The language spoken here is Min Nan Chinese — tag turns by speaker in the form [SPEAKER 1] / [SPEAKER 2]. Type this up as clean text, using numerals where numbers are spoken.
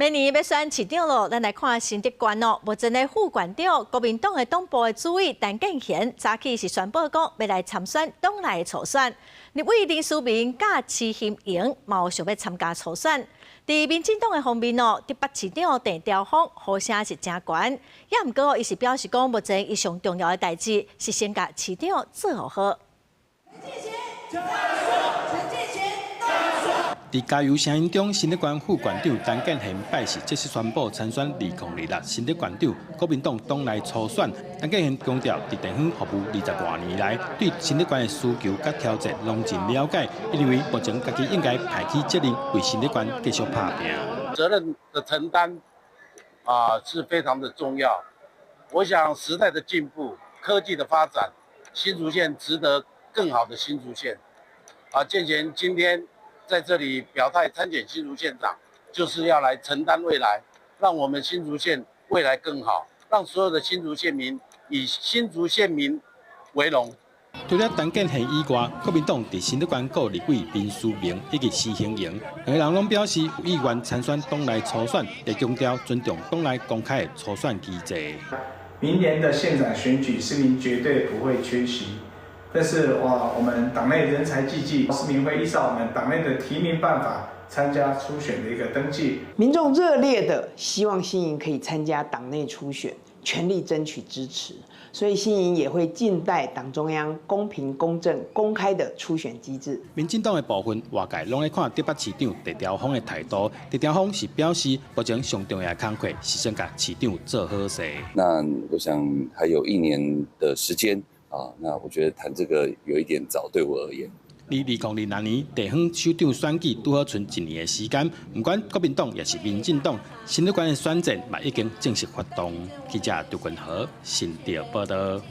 [SPEAKER 1] 明年欲選市長囉，咱來看新竹縣哦。目前的副縣長，國民黨的黨部的主委陳建賢，早起是宣布講欲來參選黨內的初選。立委林思明佮徐欣瑩嘛有想欲參加初選。佇民進黨的方面哦，竹北市長鄭朝鋒呼聲是誠懸，也毋過伊是表示講，目前伊上重要的代誌是先共市長做好。
[SPEAKER 2] 陳建賢。
[SPEAKER 3] 佇加油聲音中，新竹縣副縣長陳建賢拜四正式宣布參選2026新竹縣長，國民黨黨內初選。陳建賢強調，佇地方服務20外年來，對新竹縣的需求佮挑戰攏真了解。伊認為目前家己應該排起責任，為新竹縣繼續拍拚。
[SPEAKER 4] 責任的承擔啊，是非常的重要。我想時代的進步，科技的發展，新竹縣值得更好的新竹縣。啊，建賢今天在這裡表態參選新竹縣長，就是要來承擔未來，讓我們新竹縣未來更好，讓所有的新竹縣民以新竹縣民為榮。
[SPEAKER 3] 除了陳建賢以外，國民黨佇新竹縣閣立委林思明以及徐興瑩兩个人攏表示有意願參選黨內初選，會強調尊重黨內公開的初選機制。
[SPEAKER 5] 明年的縣長選舉，思明絕對不會缺席。但是哇，我們黨內人才濟濟，思明會依照我們黨內的提名辦法參加初選的一個登記。
[SPEAKER 6] 民眾熱烈的希望欣瑩可以參加黨內初選，全力爭取支持，所以欣瑩也會靜待黨中央公平、公正、公開的初選機制。
[SPEAKER 3] 民進黨的部分，外界攏咧看竹北市長鄭朝鋒的態度。鄭朝鋒是表示，目前上重要的工課是先共市長做好勢。
[SPEAKER 7] 那我想還有一年的時間。啊，那我覺得談這個有一點早，對我而言。
[SPEAKER 3] 離2026年地方首長選舉拄好賰一年的時間，毋管國民黨抑是民進黨，新竹縣的選戰嘛已經正式發動。記者杜君和新竹報道。